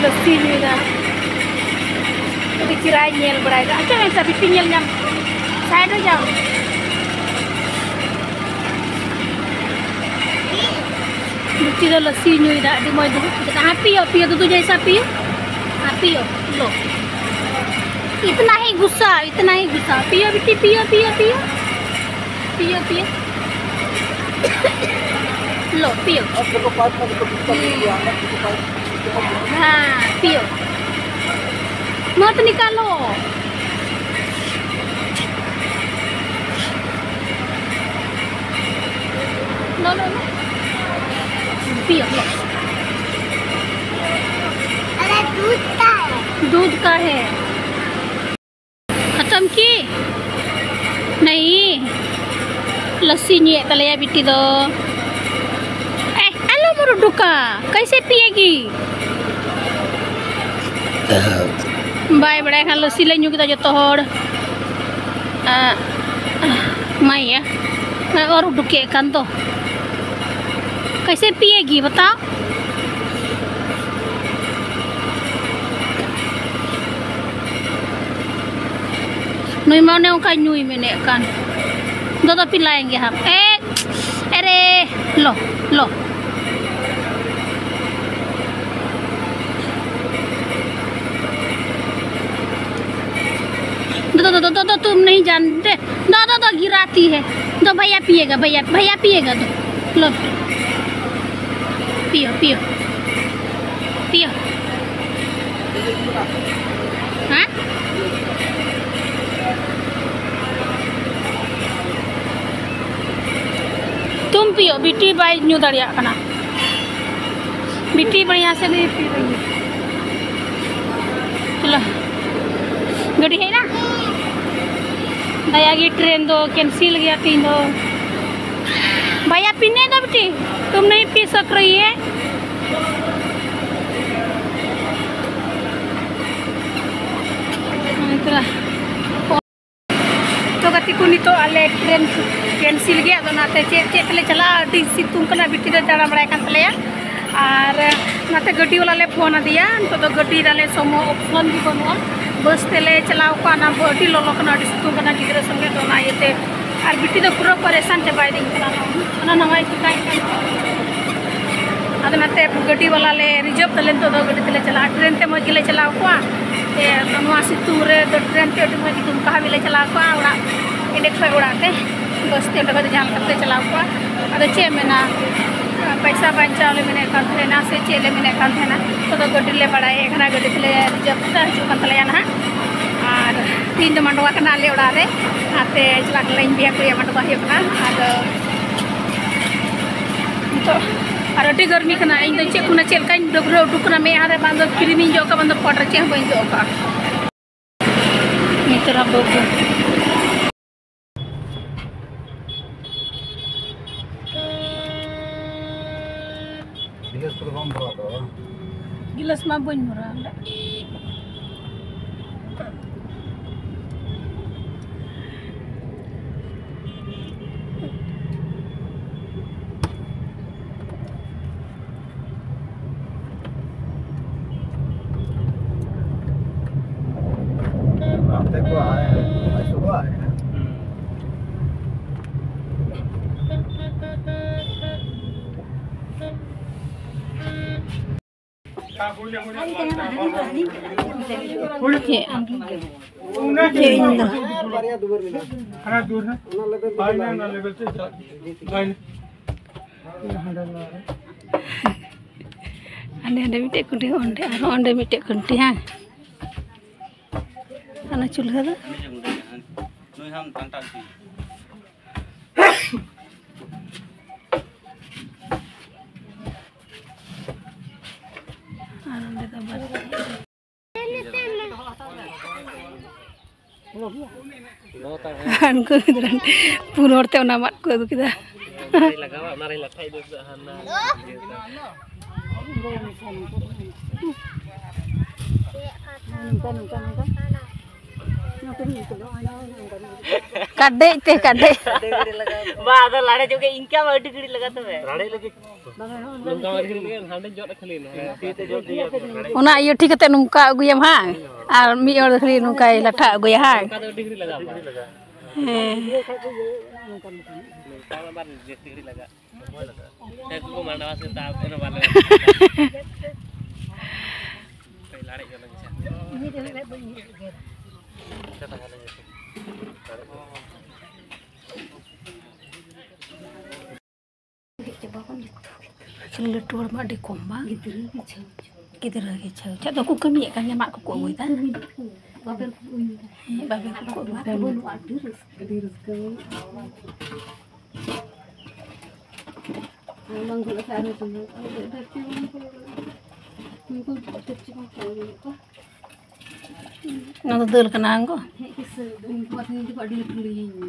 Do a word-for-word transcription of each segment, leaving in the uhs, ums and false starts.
ᱞᱟᱹᱥᱥᱤ ᱧᱩᱭᱫᱟ᱾ ᱟᱹᱰᱤ ᱪᱮᱦᱨᱟᱭ ᱧᱮᱞ ᱵᱟᱲᱟᱭᱮᱫᱟ᱾ ᱟᱪᱪᱷᱟ, ᱟᱪᱪᱷᱟ, ᱵᱤᱴᱤ ᱧᱮᱞ ᱧᱟᱢ᱾ ᱥᱟᱭᱤᱰ ᱨᱮ ᱡᱟᱣ᱾ ᱵᱤᱴᱤ ᱫᱚ ᱞᱟᱹᱥᱥᱤ ᱧᱩᱭᱫᱟ, ᱟᱹᱰᱤ ᱢᱚᱡᱽ ᱫᱩᱲᱩᱵ ᱠᱟᱛᱮ᱾ हाँ, पियो, पियो, दूध जैसा पियो। हाँ, पियो, लो। इतना ही गुस्सा, इतना ही गुस्सा। पियो, बिट्टी, पियो, पियो, पियो। पियो, पियो। लो, पियो। अब देखो, पाइप में देखो, कितना दूध हुआ है, देखो, पाइप। हाँ, पियो। मत निकालो। लो, लो, लो। पियो, लो। अरे, दूध का है। दूध का है। खत्म की? नहीं। लस्सी ᱧᱩᱭᱮᱫ ᱛᱟᱞᱮᱭᱟ ᱵᱤᱴᱤ ᱫᱚ᱾ ᱮ, ᱟᱞᱚᱢ ᱩᱰᱩᱠᱟ᱾ कैसे पिएगी? ᱵᱟᱭ ᱵᱟᱲᱟᱭ ᱠᱷᱟᱱ ᱞᱟᱹᱥᱤ ᱞᱮ ᱧᱩ ᱠᱮᱫᱟ ᱡᱚᱛᱚ ᱦᱚᱲ᱾ ᱟ, ᱢᱟᱭᱟ, ᱚᱨ ᱩᱰᱩᱠᱮᱫ ᱠᱟᱱ ᱫᱚ᱾ कैसे पिएगी बताओ? ᱱᱩᱭ ᱢᱟ ᱚᱱᱮ ᱚᱱᱠᱟ ᱧᱩᱭ ᱢᱮᱱᱮᱫ ᱠᱟᱱ᱾ ᱫᱚ ᱫᱚ ᱯᱤᱞᱟᱭᱮᱱ ᱜᱮ ᱦᱟᱸᱜ᱾ ᱮ, ᱮᱨᱮ, ᱞᱚ, ᱞᱚ᱾ दो, दो, दो, दो, दो, तुम नहीं जानते। दो, दो, दो, गिराती है। दो, भैया पिएगा, भैया, भैया पिएगा, दो। लो, पियो, पियो, पियो। हाँ? तुम पियो, बिट्टी बाई ᱧᱩ ᱫᱟᱲᱮᱭᱟᱜ ᱠᱟᱱᱟ। बिट्टी बढ़िया से नहीं पी रही है। चलो, ᱜᱟᱹᱰᱤ ᱦᱮᱡ ᱮᱱᱟ। ᱫᱟᱭᱟ ᱜᱮ, ᱴᱨᱮᱱ ᱫᱚ ᱠᱮᱱᱥᱮᱞ ᱜᱮᱭᱟ ᱛᱤᱦᱤᱧ ᱫᱚ। भैया पीने दो बिट्टी, तुम नहीं पी सक रही है। ᱛᱚ ᱜᱟᱛᱮ ᱠᱚ, ᱱᱤᱛᱚᱜ ᱟᱞᱮ ᱴᱨᱮᱱ ᱠᱮᱱᱥᱮᱞ ᱜᱮᱭᱟ, ᱟᱫᱚ ᱚᱱᱟᱛᱮ ᱪᱮᱫ ᱪᱮᱫ ᱛᱮᱞᱮ ᱪᱟᱞᱟᱜᱼᱟ? ᱟᱹᱰᱤ ᱥᱤᱛᱩᱝ ᱠᱟᱱᱟ, ᱵᱤᱴᱤ ᱫᱚ ᱫᱟᱬᱟ ᱵᱟᱲᱟᱭ ᱠᱟᱱ ᱛᱟᱞᱮᱭᱟ᱾ ᱟᱨ ᱱᱟᱛᱮ ᱜᱟᱹᱰᱤ ᱵᱟᱞᱟ ᱞᱮ ᱯᱷᱳᱱ ᱟᱫᱮᱭᱟ᱾ ᱱᱤᱛᱚᱜ ᱫᱚ ᱜᱟᱹᱰᱤ ᱨᱮᱞᱮ ᱥᱚᱢᱚ ᱚᱯᱥᱚᱱ ᱜᱮ ᱵᱟᱹᱱᱩᱜᱼᱟ᱾ ᱵᱟᱥ ᱛᱮᱞᱮ ᱪᱟᱞᱟᱣ ᱠᱚᱜᱼᱟ, ᱚᱱᱟ ᱟᱹᱰᱤ ᱞᱚᱞᱚ ᱠᱟᱱᱟ, ᱟᱹᱰᱤ ᱥᱤᱛᱩᱝ ᱠᱟᱱᱟ ᱜᱤᱫᱽᱨᱟᱹ ᱥᱚᱸᱜᱮ ᱫᱚ, ᱚᱱᱟ ᱤᱭᱟᱹᱛᱮ᱾ ᱟᱨ ᱵᱤᱴᱤ ᱫᱚ ᱯᱩᱨᱟᱹ ᱯᱟᱨᱮᱥᱟᱱ ᱪᱟᱵᱟᱭᱮᱫᱤᱧ ᱠᱟᱱᱟ, ᱦᱟᱱᱟ ᱱᱟᱣᱟᱭ ᱪᱤᱠᱟᱹᱭᱮᱫ ᱠᱟᱱ᱾ ᱟᱫᱚ ᱱᱟᱛᱮ ᱜᱟᱹᱰᱤ ᱵᱟᱞᱟ ᱞᱮ ᱨᱤᱡᱟᱨᱵᱷ ᱫᱟᱞᱮ, ᱱᱤᱛᱚᱜ ᱫᱚ ᱜᱟᱹᱰᱤ ᱛᱮᱞᱮ ᱪᱟᱞᱟᱜᱼᱟ᱾ ᱴᱨᱮᱱ ᱛᱮ ᱢᱚᱡᱽ ᱜᱮᱞᱮ ᱪᱟᱞᱟᱣ ᱠᱚᱜᱼᱟ, ᱛᱮ ᱱᱚᱣᱟ ᱥᱤᱛᱩᱝ ᱨᱮ ᱫᱚ ᱴᱨᱮᱱ ᱛᱮ ᱟᱹᱰᱤ ᱢᱚᱡᱽ ᱜᱮ ᱫᱩᱢᱠᱟ ᱦᱟᱹᱵᱤᱡ ᱞᱮ ᱪᱟᱞᱟᱣ ᱠᱚᱜᱼᱟ, ᱚᱲᱟᱜ ᱮᱸᱰᱮ ᱠᱷᱚᱡ ᱚᱲᱟᱜ ᱛᱮ᱾ ᱵᱟᱥ ᱛᱮ ᱚᱸᱰᱮ ᱠᱷᱚᱡ ᱫᱚ ᱡᱟᱦᱟᱸ ᱞᱮᱠᱟ ᱛᱮ ᱪᱟᱞᱟᱣ ᱠᱚᱜᱼᱟ᱾ ᱟᱫᱚ ᱪᱮᱫ ᱮᱢ ᱢᱮᱱᱟ, ᱯᱚᱭᱥᱟ ᱵᱟᱧᱪᱟᱣ ᱞᱮ ᱢᱮᱱᱮᱫ ᱠᱟᱱ ᱛᱟᱦᱮᱱᱟ ᱥᱮ ᱪᱮᱫ ᱞᱮ ᱢᱮᱱᱮᱫ ᱠᱟᱱ ᱛᱟᱦᱮᱱᱟ, ᱱᱤᱛᱚᱜ ᱫᱚ ᱜᱟᱹᱰᱤ ᱞᱮ ᱵᱟᱲᱟᱭᱮᱫ ᱠᱟᱱᱟ, ᱜᱟᱹᱰᱤ ᱛᱮᱞᱮ ᱨᱤᱡᱟᱨᱵᱷ ᱠᱮᱫᱟ, ᱦᱤᱡᱩᱜ ᱠᱟᱱ ᱛᱟᱞᱮᱭᱟ ᱱᱟᱦᱟᱜ᱾ ᱟᱨ ᱛᱮᱦᱮᱧ ᱫᱚ ᱢᱟᱰᱣᱟ ᱠᱟᱱᱟ ᱟᱞᱮ ᱚᱲᱟᱜ ᱨᱮ, ᱚᱱᱟᱛᱮ ᱪᱟᱞᱟᱜ ᱠᱟᱱᱟ ᱤᱧ ᱵᱚᱭᱦᱟ ᱠᱩᱲᱤᱭᱟᱜ ᱢᱟᱰᱣᱟ ᱦᱩᱭᱩᱜ ᱠᱟᱱᱟ᱾ ᱟᱫᱚ ᱱᱤᱛᱚᱜ ᱟᱨ ᱟᱹᱰᱤ ᱜᱟᱨᱢᱤ ᱠᱟᱱᱟ, ᱤᱧ ᱫᱚ ᱪᱮᱫ ᱠᱚ ᱪᱮᱫ ᱞᱮᱠᱟᱧ ᱰᱟᱹᱵᱽᱨᱟᱹ ᱩᱰᱩᱠ ᱠᱟᱱᱟ, ᱢᱮᱫᱦᱟ ᱨᱮ ᱵᱟᱝ ᱫᱚ ᱠᱨᱤᱢᱤᱧ ᱡᱚᱜ ᱠᱟᱜᱼᱟ, ᱵᱟᱝ ᱫᱚ ᱯᱟᱣᱰᱟᱨ, ᱪᱮᱫ ᱦᱚᱸ ᱵᱟᱹᱧ ᱡᱚᱜ ᱠᱟᱜᱼᱟ᱾ ᱱᱤᱛᱚᱜ ᱵᱟᱹᱵᱩ᱾ ᱜᱤᱞᱟᱹᱥ ᱠᱚᱫᱚ ᱵᱟᱢ ᱵᱷᱚᱨᱟᱣ ᱠᱟᱫᱟ ᱵᱟᱝ? ᱜᱤᱞᱟᱹᱥ ᱢᱟ ᱵᱟᱹᱧ ᱵᱷᱚᱨᱟᱣ ᱞᱮᱫ᱾ ᱦᱟᱱᱛᱮ ᱠᱚ ᱟᱭ-, ᱟᱭᱥᱩ ᱠᱚ ᱟᱭ-, ᱪᱮᱫ? ᱪᱮᱫ ᱤᱧ ᱫᱚ? ᱦᱟᱸᱰᱮ, ᱦᱟᱸᱰᱮ ᱢᱤᱫᱴᱮᱡ ᱠᱩᱸᱰᱤ, ᱚᱸᱰᱮ ᱟᱨᱦᱚᱸ ᱚᱸᱰᱮ ᱢᱤᱫᱴᱮᱡ ᱠᱩᱸᱰᱤ, ᱦᱮᱸ? ᱚᱱᱟ ᱪᱩᱞᱦᱟᱹ ᱫᱚ? ᱱᱩᱭ ᱦᱟᱸᱜ ᱰᱟᱱᱴᱟ ᱩᱪᱩᱭ᱾ ᱟᱨ ᱚᱸᱰᱮ ᱫᱚ ᱵᱟᱹᱲᱛᱤ᱾ ᱟᱨ ᱩᱱᱠᱩ ᱜᱤᱫᱽᱨᱟᱹ ᱯᱩᱱ ᱦᱚᱲ ᱛᱮ ᱚᱱᱟ ᱢᱟᱫ ᱠᱚ ᱟᱹᱜᱩ ᱠᱮᱫᱟ᱾ ᱚᱱᱟᱨᱮ ᱞᱟᱜᱟᱣᱟ, ᱚᱱᱟᱨᱮ ᱞᱟᱴᱷᱟ ᱤᱫᱤ ᱠᱟᱜᱼᱟ, ᱦᱟᱱᱟ᱾ ᱱᱚᱝᱠᱟ, ᱱᱚᱝᱠᱟ, ᱱᱚᱝᱠᱟ᱾ ᱱᱚᱣᱟ ᱠᱚ ᱦᱩᱭ ᱠᱟᱱᱟ, ᱱᱚᱜᱼᱚᱭ ᱱᱚᱝᱠᱟ, ᱱᱚᱝᱠᱟ᱾ ᱠᱟᱰᱮᱡ ᱛᱮ, ᱠᱟᱰᱮᱡ᱾ ᱵᱟ, ᱟᱫᱚ ᱞᱟᱲᱮ ᱡᱚᱜᱮ ᱤᱱᱠᱟ ᱢᱟ ᱟᱹᱰᱤ ᱜᱷᱟᱹᱲᱤᱡ ᱞᱟᱜᱟᱜ ᱛᱚᱵᱮ᱾ ᱱᱚᱝᱠᱟ ᱢᱟ ᱟᱹᱰᱤ ᱜᱷᱟᱹᱲᱤᱡ ᱞᱟᱜᱟᱜ, ᱦᱟᱸᱰᱮ ᱡᱚᱜ ᱠᱷᱟᱹᱞᱤ ᱱᱚᱣᱟ᱾ ᱚᱱᱟ ᱤᱭᱟᱹ ᱴᱷᱤᱠ ᱠᱟᱛᱮ ᱱᱚᱝᱠᱟ ᱟᱹᱜᱩᱭᱟᱢ ᱦᱟᱸᱜ, ᱟᱨ ᱢᱤᱫ ᱦᱚᱲ ᱫᱚ ᱠᱷᱟᱹᱞᱤ ᱱᱚᱝᱠᱟᱭ ᱞᱟᱴᱷᱟ ᱟᱹᱜᱩᱭᱟ ᱦᱟᱸᱜ᱾ ᱱᱚᱝᱠᱟ ᱫᱚ ᱟᱹᱰᱤ ᱜᱷᱟᱹᱲᱤᱡ ᱞᱟᱜᱟᱜᱼᱟ᱾ ᱦᱮᱸ᱾ ᱱᱚᱝᱠᱟ ᱢᱟ ᱵᱟᱨ ᱡᱟᱹᱥᱛᱤ ᱜᱷᱟᱹᱲᱤᱡ ᱞᱟᱜᱟᱜ᱾ ᱦᱮᱸ, ᱩᱱᱠᱩ ᱠᱚ ᱢᱟᱸᱰᱣᱟ ᱥᱮᱫ ᱫᱟᱜ ᱮᱱ ᱵᱟᱞᱮ᱾ ᱞᱟᱲᱮᱡ ᱧᱚᱜ ᱞᱮᱱ ᱜᱮ᱾ ᱞᱟᱹᱴᱩ ᱦᱚᱲ ᱢᱟ ᱟᱹᱰᱤ ᱠᱚᱢ ᱵᱟᱝ? ᱜᱤᱫᱽᱨᱟᱹ ᱜᱮ ᱪᱷᱟᱹᱣ᱾ ᱪᱮᱫ ᱫᱚᱠᱚ ᱠᱟᱹᱢᱤᱭᱮᱫ ᱠᱟᱱ ᱜᱮᱭᱟ, ᱢᱟᱜ ᱠᱚᱠᱚ ᱟᱹᱜᱩᱭᱮᱫᱟ᱾ ᱦᱮᱸ, ᱵᱟᱵᱮᱨ ᱠᱚᱠᱚ ᱟᱹᱜᱩᱭᱮᱫᱟ᱾ ᱵᱟᱝ ᱜᱷᱩᱞᱟᱹᱜ ᱠᱷᱟᱡ ᱟᱨᱦᱚᱸ ᱪᱚᱸᱫᱟ᱾ ᱩᱱᱠᱩ ᱰᱮᱠᱪᱤ ᱵᱟᱝ ᱠᱚ ᱟᱹᱜᱩᱭᱮᱫ ᱠᱚᱣᱟ᱾ ᱚᱱᱟ ᱫᱚ ᱫᱟᱹᱞ ᱠᱟᱱᱟ, ᱦᱟᱝ ᱜᱚ? ᱦᱮᱸ, ᱠᱤᱥᱟᱹ ᱩᱱᱠᱩ ᱟᱹᱠᱷᱨᱤᱧ ᱛᱮᱠᱚ ᱟᱹᱰᱤ ᱞᱟᱹᱴᱩ ᱞᱟᱹᱭᱟᱹᱧ ᱢᱮ᱾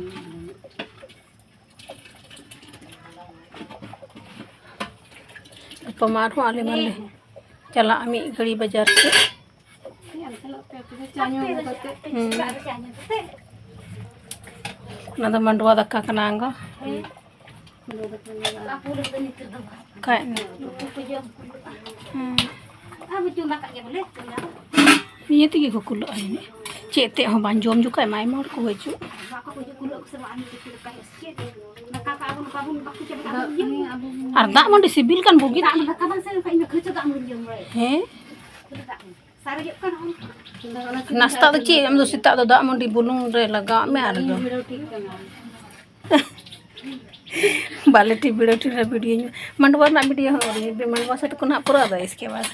ᱜᱟᱯᱟ ᱢᱟ ᱟᱨᱦᱚᱸ ᱟᱞᱮ ᱢᱟᱞᱮ ᱪᱟᱞᱟᱜᱼᱟ ᱢᱤᱫ ᱜᱷᱟᱹᱲᱤ ᱵᱟᱡᱟᱨ ᱥᱮᱫ᱾ ᱦᱮᱸ, ᱟᱞᱮ ᱪᱟᱞᱟᱜ ᱯᱮ, ᱟᱯᱮ ᱫᱚ ᱪᱟ ᱧᱩ ᱟᱹᱜᱩ ᱠᱟᱛᱮ᱾ ᱦᱩᱸ᱾ ᱚᱱᱟ ᱫᱚ ᱢᱟᱰᱣᱟ ᱫᱟᱠᱟ ᱠᱟᱱᱟ ᱜᱚ᱾ ᱦᱮᱸ᱾ ᱠᱷᱟᱡ ᱫᱚ᱾ ᱦᱮᱸ᱾ ᱱᱤᱭᱟᱹ ᱛᱮᱜᱮ ᱠᱚ ᱠᱩᱞᱟᱹᱜᱼᱟ ᱡᱟᱹᱱᱤᱡ᱾ ᱪᱮᱫ ᱛᱮᱫ ᱦᱚᱸ ᱵᱟᱝ, ᱡᱚᱢ ᱡᱚᱠᱷᱟᱡ ᱢᱟ ᱟᱭᱢᱟ ᱦᱚᱲ ᱠᱚ ᱦᱤᱡᱩᱜ᱾ ᱟᱨ ᱫᱟᱜ ᱢᱟᱹᱰᱤ ᱥᱤᱵᱤᱞ ᱠᱟᱱ ᱵᱩᱜᱤ ᱫᱟᱜ᱾ ᱦᱮᱸ᱾ ᱱᱟᱥᱛᱟ ᱫᱚ ᱪᱮᱫ? ᱟᱢ ᱫᱚ ᱥᱮᱛᱟᱜ ᱫᱚ ᱫᱟᱜ ᱢᱟᱹᱰᱤ ᱵᱩᱞᱩᱝ ᱨᱮ ᱞᱟᱜᱟᱣ ᱢᱮ ᱟᱨ ᱡᱚᱢ᱾ ᱵᱟᱞᱮ ᱴᱷᱤᱠ ᱵᱤᱲᱟᱹᱣ ᱴᱷᱤᱠ ᱨᱮ ᱵᱷᱤᱰᱤᱭᱳᱧ ᱢᱟᱰᱣᱟ ᱨᱮᱱᱟᱜ ᱵᱷᱤᱰᱤᱭᱳ ᱦᱚᱸ ᱟᱹᱣᱨᱤ ᱦᱤᱡᱩᱜ, ᱢᱟᱰᱣᱟ ᱥᱮᱫ ᱠᱷᱚᱱ ᱦᱟᱸᱜ ᱯᱩᱨᱟᱹ ᱟᱫᱚ ᱤᱥᱠᱮ ᱵᱟᱫ᱾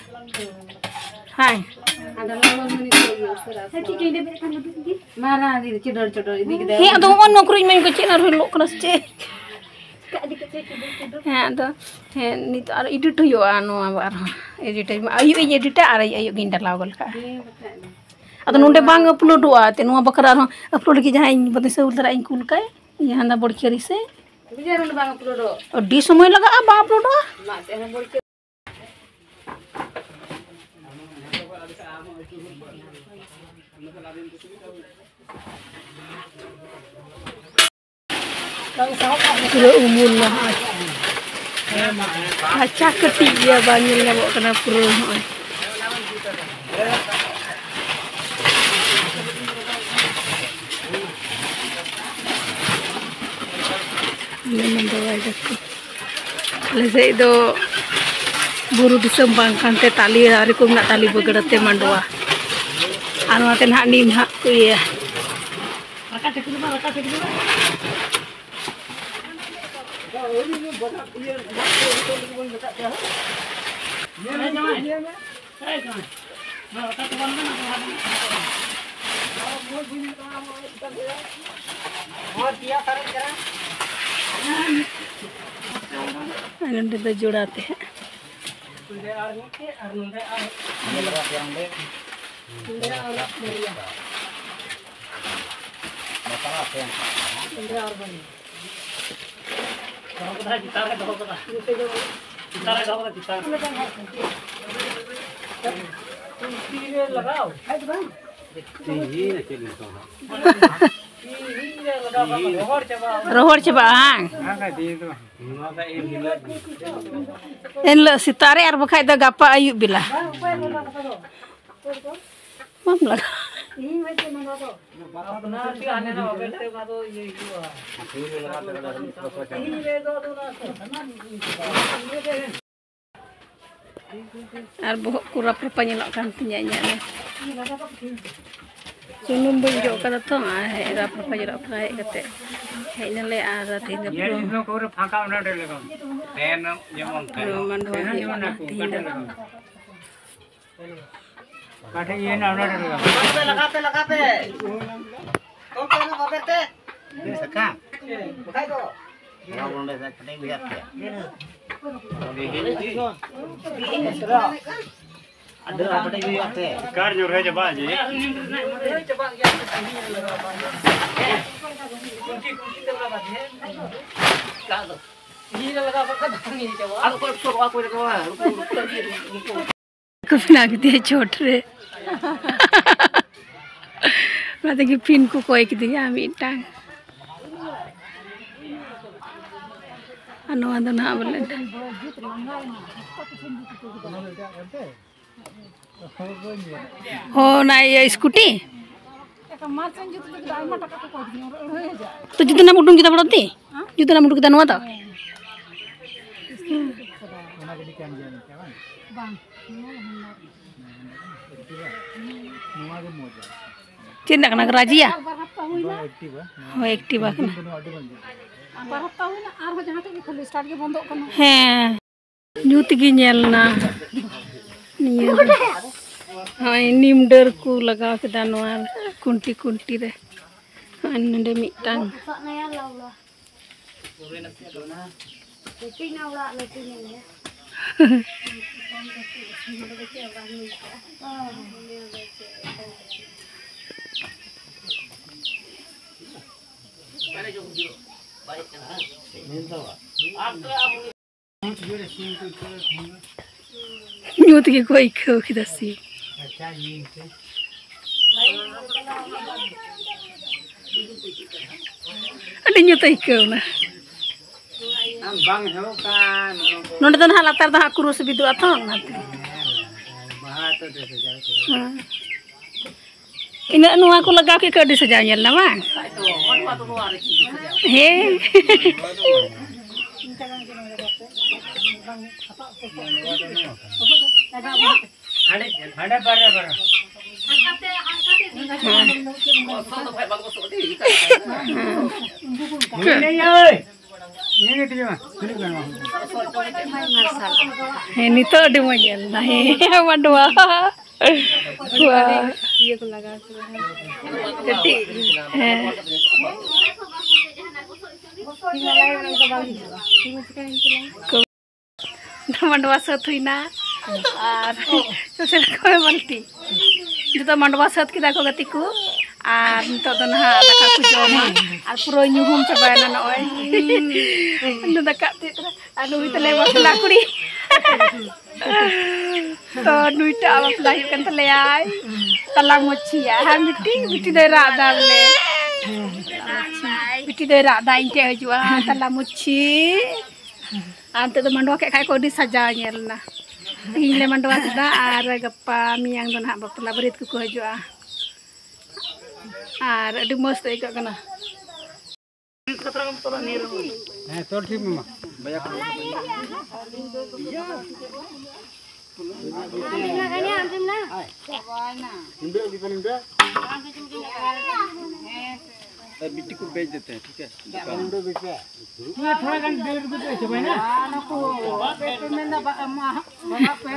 ᱦᱮᱸ᱾ ᱟᱫᱚ ᱞᱚᱞᱚ ᱢᱟᱹᱨᱤᱪ ᱠᱚ ᱩᱥᱟᱹᱨᱟ ᱥᱮ᱾ ᱢᱟᱨᱟᱝ ᱫᱤᱫᱤ ᱪᱩᱰᱟᱹᱨ ᱪᱩᱰᱟᱹᱨ ᱤᱫᱤ ᱠᱮᱫᱟᱭ᱾ ᱦᱮᱸ, ᱟᱫᱚ ᱦᱚᱸᱜᱼᱚᱭ ᱱᱚᱣᱟ ᱠᱚᱨᱮᱧ ᱢᱮᱱ ᱠᱚ ᱪᱮᱫ ᱟᱨᱦᱚᱸ ᱞᱚᱜ ᱠᱟᱱᱟ ᱥᱮ ᱪᱮᱫ? ᱦᱮᱸ, ᱟᱫᱚ ᱦᱮᱸ, ᱱᱤᱛᱚᱜ ᱟᱨ ᱮᱰᱤᱴ ᱦᱩᱭᱩᱜᱼᱟ ᱱᱚᱣᱟ ᱟᱨᱦᱚᱸ᱾ ᱮᱰᱤᱴ ᱟᱹᱧ, ᱟᱹᱭᱩᱵ ᱤᱧ ᱮᱰᱤᱴᱟ ᱟᱨ ᱟᱹᱭᱩᱵ ᱜᱤᱧ ᱰᱟᱞᱟᱣ ᱜᱚᱫ ᱠᱟᱜᱼᱟ᱾ ᱦᱮᱸ, ᱵᱟᱠᱷᱟᱡ ᱫᱚ᱾ ᱟᱫᱚ ᱱᱚᱰᱮ ᱵᱟᱝ ᱟᱯᱞᱳᱰᱚᱜᱼᱟ ᱛᱮ, ᱱᱚᱣᱟ ᱵᱟᱠᱷᱨᱟ ᱟᱨᱦᱚᱸ ᱟᱯᱞᱳᱰ ᱞᱟᱹᱜᱤᱫ ᱡᱟᱦᱟᱸᱭ ᱤᱧ ᱵᱚᱫᱮ ᱥᱟᱹᱦᱩᱞ ᱫᱷᱟᱨᱟ ᱤᱧ ᱠᱩᱞ ᱠᱟᱭ, ᱤᱧ ᱦᱟᱱᱟ ᱵᱚᱲᱠᱷᱤᱭᱟᱹᱨᱤ ᱥᱮ᱾ ᱵᱩᱡᱷᱟᱹᱣ, ᱱᱚᱰᱮ ᱵᱟᱝ ᱟᱯᱞᱳᱰᱚᱜ᱾ ᱟᱹᱰᱤ ᱥᱚᱢᱚᱭ ᱞᱟᱜᱟᱜᱼᱟ, ᱵᱟᱝ ᱟᱯᱞᱳᱰᱚᱜᱼᱟ᱾ ᱢᱟ, ᱛᱮ ᱦᱚᱸ ᱵᱚᱲᱠᱷᱤᱭᱟᱹᱨᱤ᱾ ᱯᱩᱨᱟᱹ ᱩᱢᱩᱞ ᱱᱟ ᱦᱚᱸᱜᱼᱚᱭ᱾ ᱟᱪᱪᱷᱟ, ᱠᱟᱹᱴᱤᱡ ᱜᱮᱭᱟ, ᱵᱟᱝ ᱧᱮᱞ ᱧᱟᱢᱚᱜ ᱠᱟᱱᱟ ᱯᱩᱨᱟᱹ ᱦᱚᱸᱜᱼᱚᱭ᱾ ᱢᱟᱱᱰᱣᱟᱭ ᱫᱟᱠᱚ᱾ ᱟᱞᱮ ᱥᱮᱫ ᱫᱚ ᱵᱩᱨᱩ ᱫᱤᱥᱚᱢ ᱵᱟᱝ ᱠᱟᱱᱛᱮ ᱛᱟᱞᱮ ᱫᱟᱨᱮ ᱠᱚ ᱢᱮᱱᱟᱜ, ᱛᱟᱞᱮ ᱵᱟᱹᱜᱲᱟᱹ ᱛᱮ ᱢᱟᱰᱣᱟ᱾ ᱟᱨ ᱱᱚᱛᱮ ᱱᱟᱦᱟᱜ ᱱᱤᱢ ᱦᱟᱸᱜ ᱠᱚ ᱤᱭᱟᱹᱭᱟ᱾ ᱟᱨ ᱱᱚᱸᱰᱮ ᱫᱚ ᱡᱳᱲᱟ ᱛᱮ ᱦᱟᱸᱜ᱾ ᱫᱚᱦᱚ ᱠᱟᱫᱟᱭ, ᱪᱮᱛᱟᱱ ᱨᱮ ᱫᱚᱦᱚ ᱠᱟᱫᱟ᱾ ᱪᱮᱛᱟᱱ ᱨᱮ ᱫᱚᱦᱚ ᱠᱟᱫᱟ, ᱪᱮᱛᱟᱱ ᱨᱮ᱾ ᱛᱤ ᱨᱮ ᱞᱟᱜᱟᱣ᱾ ᱛᱤ ᱨᱮ ᱪᱮᱫ ᱞᱮᱠᱟ? ᱨᱚᱦᱚᱲ ᱪᱟᱵᱟᱜᱼᱟ, ᱵᱟᱝ? ᱱᱚᱣᱟ ᱫᱚ ᱮᱱ ᱦᱤᱞᱳᱜ᱾ ᱮᱱ ᱦᱤᱞᱳᱜ ᱥᱮᱛᱟᱜ ᱨᱮ, ᱟᱨ ᱵᱟᱠᱷᱟᱡ ᱫᱚ ᱜᱟᱯᱟ ᱟᱹᱭᱩᱵ ᱵᱮᱞᱟ᱾ ᱵᱟᱢ ᱞᱟᱜᱟᱣᱟ᱾ ᱟᱯᱱᱟᱨ ᱜᱮ ᱦᱟᱱᱮ ᱱᱟᱣᱟ ᱵᱮᱞ ᱛᱮ ᱚᱱᱟ ᱫᱚ ᱤᱭᱟᱹ ᱦᱩᱭᱩᱜᱼᱟ᱾ ᱟᱨ ᱵᱚᱦᱚᱜ ᱠᱚ ᱨᱟᱯ ᱨᱟᱯᱟ ᱧᱮᱞᱚᱜ ᱠᱟᱱ ᱛᱤᱧᱟᱹ ᱤᱧᱟᱹᱜ ᱫᱚ᱾ ᱥᱩᱱᱩᱢ ᱵᱟᱹᱧ ᱚᱡᱚᱜ ᱠᱟᱫᱟ ᱛᱚ, ᱟᱨ ᱦᱮᱡ ᱨᱟᱯ ᱨᱟᱯᱟ ᱧᱮᱞᱚᱜ ᱠᱟᱱᱟ᱾ ᱦᱮᱡ ᱠᱟᱛᱮ ᱦᱮᱡ ᱱᱟᱞᱮ ᱟᱨ ᱛᱮᱦᱮᱧ ᱫᱚ ᱯᱩᱨᱟᱹ ᱯᱷᱟᱸᱠᱟ ᱚᱱᱟ ᱰᱮ ᱞᱮᱠᱟ᱾ ᱯᱩᱨᱟᱹ ᱢᱟᱱᱰᱣᱟ ᱦᱩᱭᱩᱜ ᱠᱟᱱᱟ ᱛᱮᱦᱮᱧ ᱫᱚ᱾ ᱞᱟᱜᱟ ᱯᱮ, ᱞᱟᱜᱟ ᱯᱮ᱾ ᱛᱚᱞ ᱯᱮ ᱚᱱᱟ ᱵᱟᱵᱮᱨ ᱛᱮ᱾ ᱥᱟᱠᱟᱢ᱾ ᱵᱟᱠᱷᱟᱡ ᱫᱚ᱾ ᱚᱱᱟ ᱱᱚᱰᱮ ᱥᱮ ᱠᱟᱹᱴᱤᱡ ᱵᱷᱮᱡᱟ ᱯᱮᱭᱟ᱾ ᱟᱹᱰᱤ ᱟᱸᱴ ᱠᱟᱹᱴᱤᱡ ᱦᱩᱭᱩᱜᱼᱟ ᱯᱮ᱾ ᱠᱟᱨ ᱧᱩᱨᱦᱟᱹ ᱪᱟᱵᱟᱜᱼᱟ ᱡᱮ᱾ ᱪᱟᱵᱟᱜ ᱜᱮᱭᱟ, ᱛᱤᱦᱤᱧ ᱞᱟᱜᱟᱣ ᱵᱟᱝ᱾ ᱠᱩᱞᱴᱤ, ᱠᱩᱞᱴᱤ ᱛᱮ ᱚᱱᱟ ᱵᱟᱫᱮ᱾ ᱛᱤᱦᱤᱧ ᱞᱟᱜᱟᱣ ᱠᱟᱜ ᱠᱷᱟᱱ ᱵᱟᱝ ᱤᱭᱟᱹ ᱪᱟᱵᱟᱜᱼᱟ᱾ ᱟᱫᱚ ᱚᱠᱚᱭ ᱥᱚᱨᱚᱜᱼᱟ, ᱚᱠᱚᱭ ᱞᱟᱜᱟᱣᱟ? ᱠᱚ ᱵᱮᱱᱟᱣ ᱠᱮᱫᱮᱭᱟ ᱪᱚᱴ ᱨᱮ᱾ ᱚᱱᱟ ᱛᱮᱜᱮ ᱯᱤᱱ ᱠᱚ ᱠᱚᱭ ᱠᱤᱫᱤᱧᱟ ᱢᱤᱫᱴᱟᱝ᱾ ᱟᱨ ᱱᱚᱣᱟ ᱫᱚ ᱱᱟᱦᱟᱜ ᱵᱚᱞᱮ, ᱦᱚᱸ, ᱚᱱᱟ ᱤᱭᱟᱹ ᱥᱠᱩᱴᱤ᱾ ᱛᱚ ᱡᱩᱫᱤ ᱱᱟᱢ ᱩᱰᱩᱝ ᱠᱮᱫᱟ ᱵᱚᱲᱚ ᱫᱤ, ᱡᱩᱫᱤ ᱱᱟᱢ ᱩᱰᱩᱝ ᱠᱮᱫᱟ ᱱᱚᱣᱟ ᱫᱚ᱾ ᱪᱮᱫ ᱨᱮᱱᱟᱜ ᱠᱟᱱᱟ? ᱨᱟᱡᱤᱭᱟ? ᱦᱳᱭ, ᱮᱠᱴᱤᱵᱟ ᱠᱟᱱᱟ᱾ ᱵᱟᱨ ᱦᱟᱯᱛᱟ ᱦᱩᱭᱱᱟ, ᱟᱨᱦᱚᱸ ᱡᱟᱦᱟᱸ ᱴᱷᱮᱡ ᱜᱮ ᱠᱷᱟᱹᱞᱤ ᱥᱴᱟᱨᱴ ᱜᱮ ᱵᱚᱱᱫᱚᱜ ᱠᱟᱱᱟ᱾ ᱦᱮᱸ, ᱧᱩᱛ ᱜᱮ ᱧᱮᱞ ᱱᱟ ᱱᱤᱭᱟᱹ ᱫᱚ᱾ ᱦᱳᱭ, ᱱᱤᱢ ᱰᱟᱹᱨ ᱠᱚ ᱞᱟᱜᱟᱣ ᱠᱮᱫᱟ ᱱᱚᱣᱟ ᱠᱩᱱᱴᱤ ᱠᱩᱱᱴᱤ ᱨᱮ᱾ ᱦᱳᱭ, ᱱᱚᱰᱮ ᱢᱤᱫᱴᱟᱝ᱾ ᱧᱩᱛ ᱜᱮᱠᱚ ᱟᱹᱭᱠᱟᱹᱣ ᱠᱮᱫᱟ ᱥᱤ᱾ ᱟᱹᱰᱤ ᱧᱩᱛ ᱟᱹᱭᱠᱟᱹᱣ ᱮᱱᱟ᱾ ᱱᱚᱰᱮ ᱫᱚ ᱱᱟᱦᱟᱜ ᱞᱟᱛᱟᱨ ᱫᱚ ᱦᱟᱸᱜ ᱠᱩᱨᱩ ᱥᱩᱵᱤᱫᱷᱩᱜᱼᱟ ᱛᱚ, ᱚᱱᱟᱛᱮ᱾ ᱦᱮᱸ᱾ ᱤᱱᱟᱹᱜ ᱱᱚᱣᱟ ᱠᱚ ᱞᱟᱜᱟᱣ ᱠᱮᱫ ᱠᱷᱟᱱ ᱟᱹᱰᱤ ᱥᱟᱡᱟᱣ ᱧᱮᱞ ᱮᱱᱟ ᱵᱟᱝ? ᱦᱮᱸ᱾ ᱦᱮᱸ, ᱱᱤᱛᱚᱜ ᱟᱹᱰᱤ ᱢᱚᱡᱽ ᱧᱮᱞ ᱮᱱᱟ᱾ ᱦᱮᱸ, ᱢᱟᱰᱣᱟ᱾ ᱤᱭᱟᱹ ᱠᱚ ᱞᱟᱜᱟᱣ ᱠᱮᱫᱟ᱾ ᱠᱟᱹᱴᱤᱡ᱾ ᱦᱮᱸ᱾ ᱢᱟᱰᱣᱟ ᱥᱟᱹᱛ ᱦᱩᱭᱱᱟ᱾ ᱟᱨ ᱪᱚᱥᱮ ᱠᱚ ᱵᱟᱹᱞᱛᱤ᱾ ᱡᱚᱛᱚ ᱢᱟᱰᱣᱟ ᱥᱟᱹᱛ ᱠᱮᱫᱟ ᱠᱚ ᱜᱟᱛᱮ ᱠᱚ᱾ ᱟᱨ ᱱᱤᱛᱚᱜ ᱫᱚ ᱱᱟᱦᱟᱜ ᱫᱟᱠᱟ ᱠᱚ ᱡᱚᱢᱟ᱾ ᱟᱨ ᱯᱩᱨᱟᱹ ᱧᱩᱦᱩᱢ ᱪᱟᱵᱟᱭᱮᱱᱟ ᱱᱚᱜᱼᱚᱭ᱾ ᱫᱟᱠᱟ ᱩᱛᱩᱭᱮᱫ ᱛᱟᱦᱮᱱᱟ᱾ ᱟᱨ ᱱᱩᱭ ᱛᱟᱞᱮ ᱵᱟᱯᱞᱟ ᱠᱩᱲᱤ᱾ ᱛᱚ ᱱᱩᱭᱴᱟᱜ ᱵᱟᱯᱞᱟ ᱦᱩᱭᱩᱜ ᱠᱟᱱ ᱛᱟᱞᱮᱭᱟᱭ ᱛᱟᱞᱟ ᱢᱟᱹᱪᱷᱤᱭᱟ᱾ ᱦᱮᱸ ᱵᱤᱴᱤ, ᱵᱤᱴᱤ ᱫᱚᱭ ᱨᱟᱜ ᱮᱫᱟ ᱵᱚᱞᱮ᱾ ᱵᱤᱴᱤ ᱫᱚᱭ ᱨᱟᱜ ᱮᱫᱟ, ᱤᱧ ᱴᱷᱮᱡ ᱦᱤᱡᱩᱜᱼᱟ ᱛᱟᱞᱟ ᱢᱟᱹᱪᱷᱤ᱾ ᱟᱨ ᱱᱤᱛᱚᱜ ᱫᱚ ᱢᱟᱰᱣᱟ ᱠᱮᱫ ᱠᱷᱟᱡ ᱠᱚ, ᱟᱹᱰᱤ ᱥᱟᱡᱟᱣ ᱧᱮᱞ ᱮᱱᱟ᱾ ᱛᱤᱦᱤᱧ ᱞᱮ ᱢᱟᱰᱣᱟ ᱠᱮᱫᱟ ᱟᱨ ᱜᱟᱯᱟ ᱢᱮᱭᱟᱝ ᱫᱚ ᱱᱟᱦᱟᱜ ᱵᱟᱯᱞᱟ ᱵᱟᱹᱨᱭᱟᱹᱛ ᱠᱚᱠᱚ ᱦᱤᱡᱩᱜᱼᱟ᱾ ᱟᱨ ᱟᱹᱰᱤ ᱢᱚᱡᱽ ᱛᱮ ᱟᱹᱭᱠᱟᱹᱜ ᱠᱟᱱᱟ᱾ ᱦᱮᱸ, ᱛᱚᱞ ᱴᱷᱤᱠ ᱢᱮ ᱢᱟ᱾ ᱵᱤᱴᱤ ᱠᱚ ᱵᱷᱮᱡ ᱫᱮᱛᱮ ᱦᱮᱸ, ᱴᱷᱤᱠ ᱦᱮᱸ᱾ ᱛᱷᱚᱲᱟ ᱜᱟᱱ ᱰᱷᱮᱨ ᱠᱚ ᱪᱟᱵᱟᱭᱱᱟ᱾ ᱱᱩᱠᱩ ᱯᱮ ᱢᱮᱱᱫᱟ ᱵᱟᱵᱟ ᱯᱮ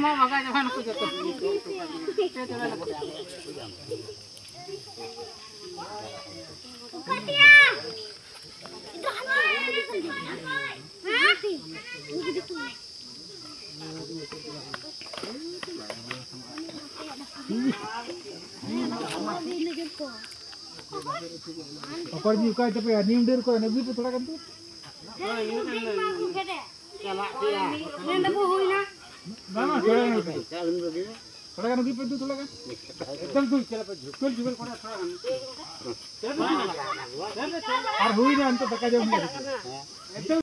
ᱢᱟ ᱵᱟᱜᱟ ᱡᱚᱠᱷᱚᱱ ᱠᱚ ᱡᱚᱛᱚ᱾ ᱚᱠᱚᱭ ᱢᱤᱫ ᱚᱠᱟᱭ ᱛᱟᱯᱮᱭᱟ? ᱱᱤᱢ ᱰᱟᱹᱨ ᱠᱚ ᱟᱹᱜᱩᱭ ᱯᱮ ᱛᱷᱚᱲᱟ ᱜᱟᱱ ᱛᱚ᱾ ᱪᱟᱞᱟᱜ ᱜᱮᱭᱟ᱾ ᱵᱟᱝ, ᱵᱟᱝ, ᱛᱷᱚᱲᱟ ᱜᱟᱱ ᱟᱹᱜᱩᱭ ᱯᱮ᱾ ᱛᱷᱚᱲᱟ ᱜᱟᱱ ᱟᱹᱜᱩᱭ ᱯᱮ ᱛᱚ, ᱛᱷᱚᱲᱟ ᱜᱟᱱ᱾ ᱮᱠᱫᱚᱢ ᱛᱚ ᱪᱟᱞᱟᱜ ᱯᱮ, ᱡᱷᱩᱠᱟᱹᱞ ᱡᱷᱩᱠᱟᱹᱞ ᱠᱚᱨᱮ ᱛᱷᱚᱲᱟ ᱜᱟᱱ᱾ ᱟᱨ ᱦᱩᱭᱱᱟ ᱱᱤᱛᱚᱜ ᱫᱟᱠᱟ ᱡᱚᱢ ᱦᱩᱭᱱᱟ᱾ ᱮᱠᱫᱚᱢ᱾